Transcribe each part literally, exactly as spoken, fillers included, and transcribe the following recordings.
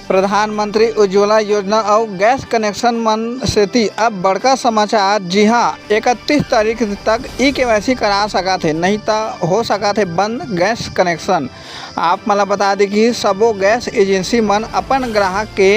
प्रधानमंत्री उज्ज्वला योजना अउ गैस कनेक्शन मन सेती अब बड़का समाचार, जी हां, इकतीस तारीख तक ई केवाईसी करा सकत हे, नहीं त हो सकत हे बंद गैस कनेक्शन। आप मन ल बता दें कि सबो गैस एजेंसी मन अपन ग्राहक के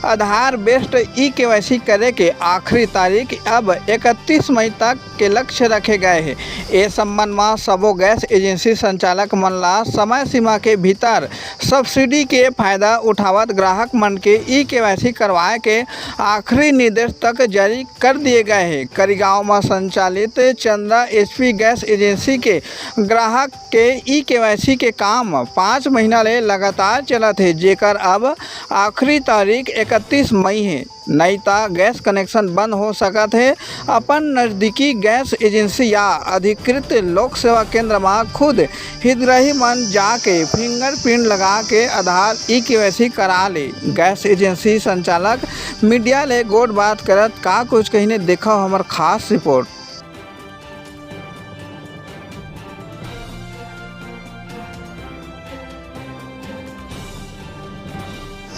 आधार बेस्ड ई केवाईसी करे के आखिरी तारीख अब इकतीस मई तक के लक्ष्य रखे गए हे। ए संबंध म सबो गैस एजेंसी संचालक मन ला समय सीमा के भीतर सब्सिडी के फायदा उठावत ग्राहक मन के ई केवाईसी करवाए के आखिरी निर्देश तक जारी कर दिए गए हे। करिगांव म संचालित चंद्रा एचपी गैस एजेंसी के ग्राहक के ई केवाईसी के काम पाँच महीना ले लगातार चलत हे, जेकर अब आखिरी तारीख इकतीस मई हे। नई त गैस कनेक्शन बंद हो सकत हे। अपन नजदीकी गैस एजेंसी या अधिकृत लोक सेवा केंद्र म खुद हितग्राही मन जाके फिंगरप्रिंट लगा के आधार ई केवाईसी करा ले। गैस एजेंसी संचालक मीडिया ले गोठ बात करत का कुछ कहिने, देखव हमर खास रिपोर्ट।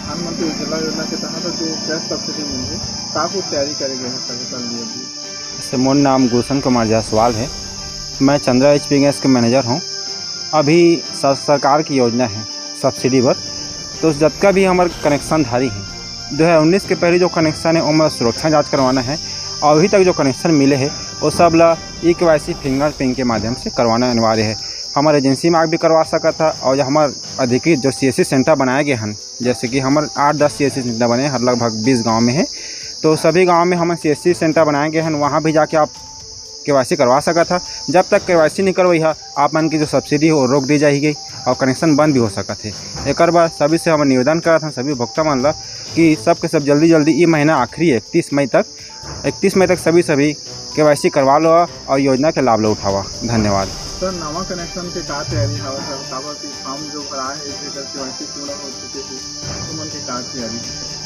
प्रधानमंत्री उज्ज्वला योजना के तहत जो गैस सब्सिडी मिलही, का कुछ तैयारी करे गए हे सरकार लिए अभी? जैसे, मोर नाम गुलशन कुमार जायसवाल है, मैं चंद्रा एचपी गैस के मैनेजर हूँ। अभी सर-, सरकार की योजना है सब्सिडी पर, तो जतका भी हमर कनेक्शन धारी हैं, दो हज़ार उन्नीस के पहले जो कनेक्शन है, ओमा सुरक्षा जांच करवाना है, और अभी तक जो कनेक्शन मिले हैं, वो सब ला ई केवाईसी फिंगरप्रिंट के माध्यम से करवाना अनिवार्य है। हमर एजेंसी में आके भी करवा सकत ह, और जो हमर अधिकृत जो सीएससी सेंटर बनाए गए हैं, जैसे कि हमर आठ दस सीएससी सेंटर बने हैं, हर लगभग बीस गांव में है, तो सभी गांव में हमन सीएससी सेंटर बनाए गए हैं, वहाँ भी जाके आप केवाईसी करवा सकत ह। जब तक केवाईसी नहीं करवाई ह, आप मन की जो सब्सिडी हो, रोक दी जाएगी और कनेक्शन बंद भी हो सकत है। एकर बर सभी से हमन निवेदन करत हन, सभी उपभोक्ता मन ला, कि सब के सब जल्दी जल्दी ई महीना आखिरी है, इकतीस मई तक, इकतीस मई तक सभी सभी केवाईसी करवा लो और योजना के लाभ लो उठावा। धन्यवाद। सर, नवा कनेक्शन के का तैयारी हवय सर? काबर कि फॉर्म जो भरा है, जेकर केवाईसी पूरा हो चुके हे, तो मन के का तैयारी है?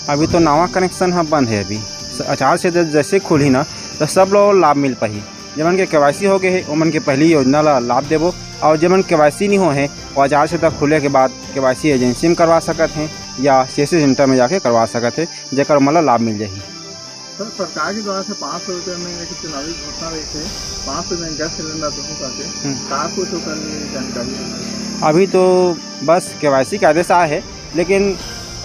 अभी तो नवा कनेक्शन ह बंद है। अभी स-, आचार संहिता जैसे खुलही ना, तो सब लोग लाभ मिल पाही। जेमन के केवाईसी हो गए हे, ओमन के पहली योजना ला लाभ देबो, और जेमन केवाईसी नहीं हो हे, वो आचार संहिता खुले के बाद केवाईसी एजेंसी में करवा सकत हैं या सीएससी सेंटर में जाके करवा सकत हैं, जेकर ओमन ला लाभ मिल जाही। सर, सरकार के द्वारा से पाँच सौ रुपये में एक चुनावी घोषणा रही थे, पाँच सौ में गैस सिलेंडर दोनों का के, हम्म। का कुछ ओकर लिए जानकारी है? अभी तो बस केवाईसी के आदेश आए है, लेकिन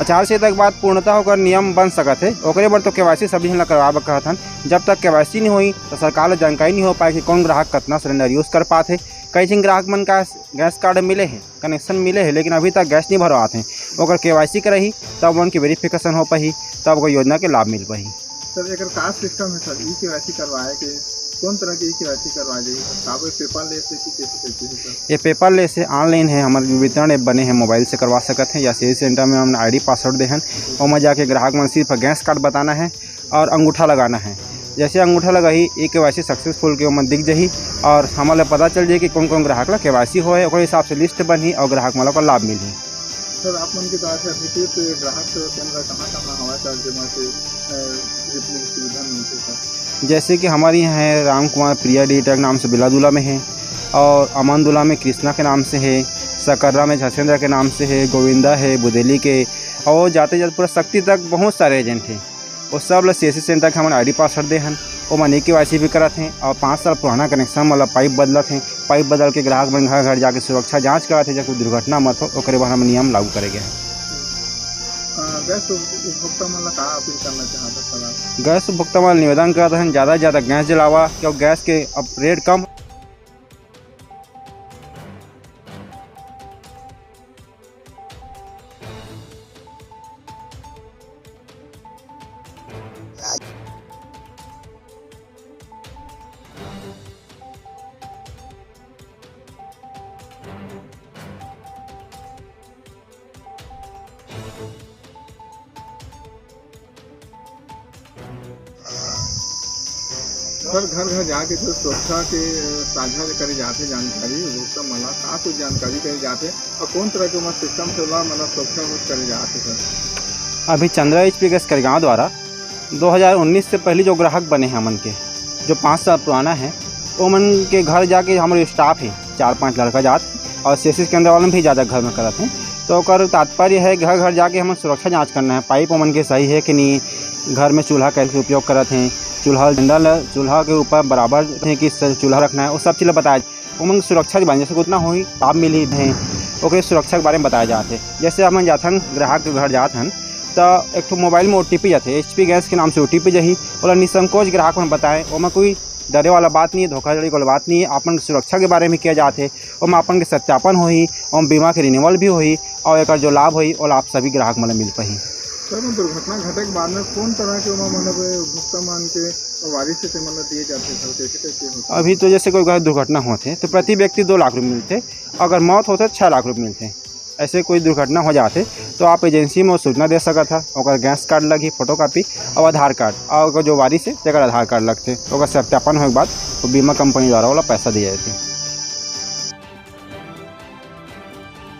आचार संहिता के बाद पूर्णतः ओकर नियम बन सकत है। ओकरे बर तो केवाईसी सभी झन ला करवाए बर कहत हन। जब तक केवाईसी नहीं होई, तो सरकार ला जानकारी नहीं हो पाए कि कौन ग्राहक कितना सिलेंडर यूज़ कर पात है। कई झन ग्राहक मन का गैस कार्ड मिले है, कनेक्शन मिले है, लेकिन अभी तक गैस नहीं भरवात हैं। ओकर केवाईसी कराही, तब ओमन के वेरिफिकेशन हो पाही, तब ओकर योजना के लाभ मिल पाही। सर, एकर का सिस्टम है सर, ई केवाईसी करवाए के? कौन तरह के ई केवाईसी करवाए जाही सर? का वो पेपरलेस है कि कैसे कैसे है सर? ये पेपरलेस है, ऑनलाइन है, हमर वितरण ऐप बने हैं, मोबाइल से करवा सकत हैं या सीएससी सेंटर में हमन आईडी पासवर्ड दे हन, ओमा जाके ग्राहक मन सिर्फ गैस कार्ड बताना है और अंगूठा लगाना है। जैसे अंगूठा लगाही, ई केवाईसी सक्सेसफुल के ओमन दिख जाही और हमन ला पता चल जाही कि कौन कौन ग्राहक ला केवाईसी होए, ओकर हिसाब से लिस्ट बनही और ग्राहक मन ला ओकर लाभ मिलही। सर, आप मन के द्वारा से अधिकृत ग्राहक सेवा केंद्र कहाँ कहाँ हवय सर, जेमा से, अ, रिफिलिंग सुविधा मिलथे सर? जैसे कि हमारे यहाँ है राम कुमार प्रिया डी ट्रक नाम से बिलादुला में है, और अमनदुला में कृष्णा के नाम से है, सकर्रा में झसेंद्र के नाम से है, गोविंदा है बुदेली के, और जाते जाते पूरा शक्ति तक बहुत सारे एजेंट हैं। वो सब ला सीएससी सेंटर के हमन आईडी पासवर्ड दे हन, ओमन ई केवाईसी भी करत हैं और पाँच साल पुराना कनेक्शन वाला पाइप बदलत हैं। पाइप बदल के ग्राहक मन घर घर जाके सुरक्षा जांच करत हैं, जब कोई दुर्घटना मत हो, ओकरे बर हमन नियम लागू करे गए हैं। अ, गैस उप-, उपभोक्ता मन ला का अपील करना चाहत हव सर आप? गैस उपभोक्ता मन ला निवेदन करत हन, ज़्यादा से ज़्यादा गैस जलावा, क्योंकि गैस के अब रेट कम सर, घर घर जाके जो सुरक्षा के, अ, साझा करे जाथे जानकारी, वो सब मला का कुछ जानकारी करे जाथे और कौन तरह के ओमा सिस्टम से ओला, मतलब, सुरक्षा हो करे जाथे सर? अभी चंद्रा एचपी गैस करिगांव द्वारा दो हज़ार उन्नीस से पहले जो ग्राहक बने हैं हमन के, जो पाँच साल पुराना है, ओमन के घर जाके हमर स्टाफ है, चार पांच लड़का जात, और सीएससी केंद्र वाले भी ज़्यादा घर में करत हैं, तो ओकर तात्पर्य है, घर घर जाके हमन सुरक्षा जांच करना है, पाइप ओमन के सही है कि नहीं, घर में चूल्हा कैसे उपयोग करत हैं, चूल्हा डंडा ल चूल्हा के ऊपर बराबर है कि स-, चूल्हा रखना है, वो सब चीज़ ल बताया। ओमन सुरक्षा के बारे में, जैसे उतना होही, लाभ मिलही है, ओकरे सुरक्षा के बारे में बताया जात है। जैसे हमन जाथन, ग्राहक के घर जात हन, तो एक ठो मोबाइल में ओटीपी जाथे, एचपी गैस के नाम से ओटीपी जाही, ओला निसंकोच ग्राहक मन बताएं। ओमा कोई डरे वाला बात नहीं है, धोखाधड़ी वाला बात नहीं है। आपन के सुरक्षा के बारे में किया जात है, ओमा आपन के सत्यापन होही, ओमा बीमा के रिन्यूअल भी होही, और एकर जो लाभ होही, ओला आप सभी ग्राहक मन ल मिल पाही। सर, दुर्घटना घटे के बाद में कौन तरह के ओमा, मतलब, उपभोक्ता मन के वारिस से, मतलब, दिए जाते हैं, सर, कैसे, कैसे होता है? अभी तो जैसे कोई घर दुर्घटना होथे, तो प्रति व्यक्ति दो लाख रुपये मिलथे, अगर मौत होथे, तो छः लाख रुपये मिलथे। ऐसे कोई दुर्घटना हो जाथे, तो आप एजेंसी में वो सूचना दे सकत ह। ओकर गैस कार्ड लगही, फोटोकॉपी, और आधार कार्ड, और ओकर जो वारिस है, तेकर आधार कार्ड लगथे। ओकर सत्यापन होए के बाद वो बीमा कंपनी द्वारा ओला पैसा दिए जाथे।